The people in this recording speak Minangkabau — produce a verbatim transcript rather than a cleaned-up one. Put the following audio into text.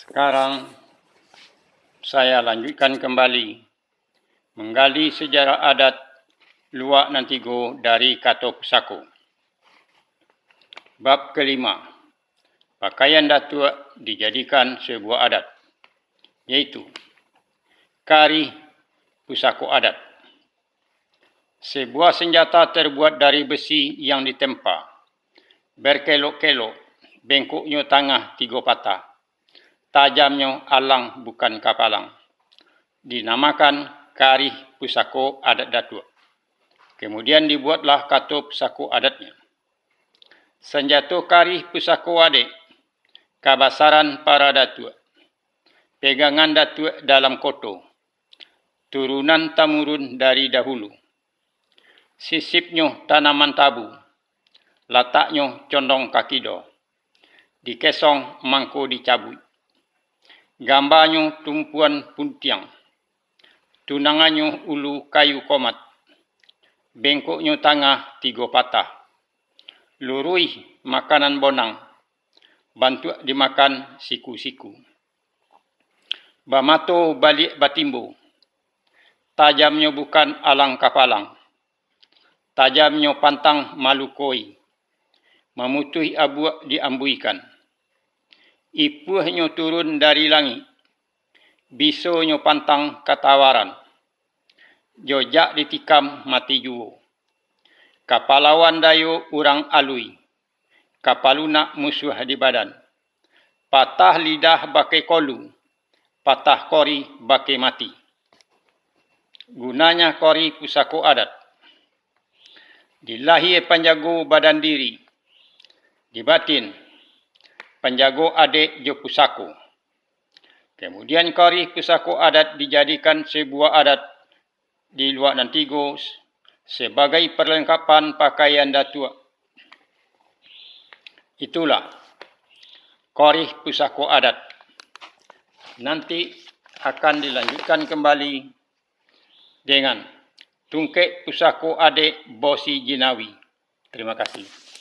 Sekarang, saya lanjutkan kembali menggali sejarah adat Luak Nan Tigo dari Kato Pusako. Bab kelima, pakaian datuak dijadikan sebuah adat, yaitu karih pusako adat. Sebuah senjata terbuat dari besi yang ditempa, berkelok-kelok, bengkoknyo tangah tigo patah, tajamnyo alang bukan kapalang, dinamakan karih pusako adat datuak. Kemudian dibuatlah kato pusako adatnya. Sanjato karih pusako adat, kabasaran para datuak, pegangan datuak dalam koto, turunan tamurun dari dahulu. Sisipnyo tanaman tabu, lataknyo condong ka kida, dikesong mangko dicabuik. Gambanyo tumpuan puntiang, tunangannyo ulu kayu komat, bengkoknyo tangah tigo patah, luruih makanan bonang, bantuak dimakan siku-siku. Bamato baliak batimbo, tajamnyo bukan alang kapalang, tajamnyo pantang malukoi, mamutuih abuak diambuikan. Ipuahnyo turun dari langik, bisonyo pantang katawaran, jojak ditikam mati juo. Kapalawan dayo urang alui, kapalunak musuah di badan. Patah lidah bakeh kolu, patah korih bakeh mati. Gunanya korih pusako adat. Di lahia panjago badan diri, di batin, panjago adat jo pusako. Kemudian karih pusako adat dijadikan sebuah adat di Luak Nan Tigo sebagai perlengkapan pakaian datuak. Itulah karih pusako adat. Nanti akan dilanjutkan kembali dengan tungkek pusako adat bosi jinawi. Terima kasih.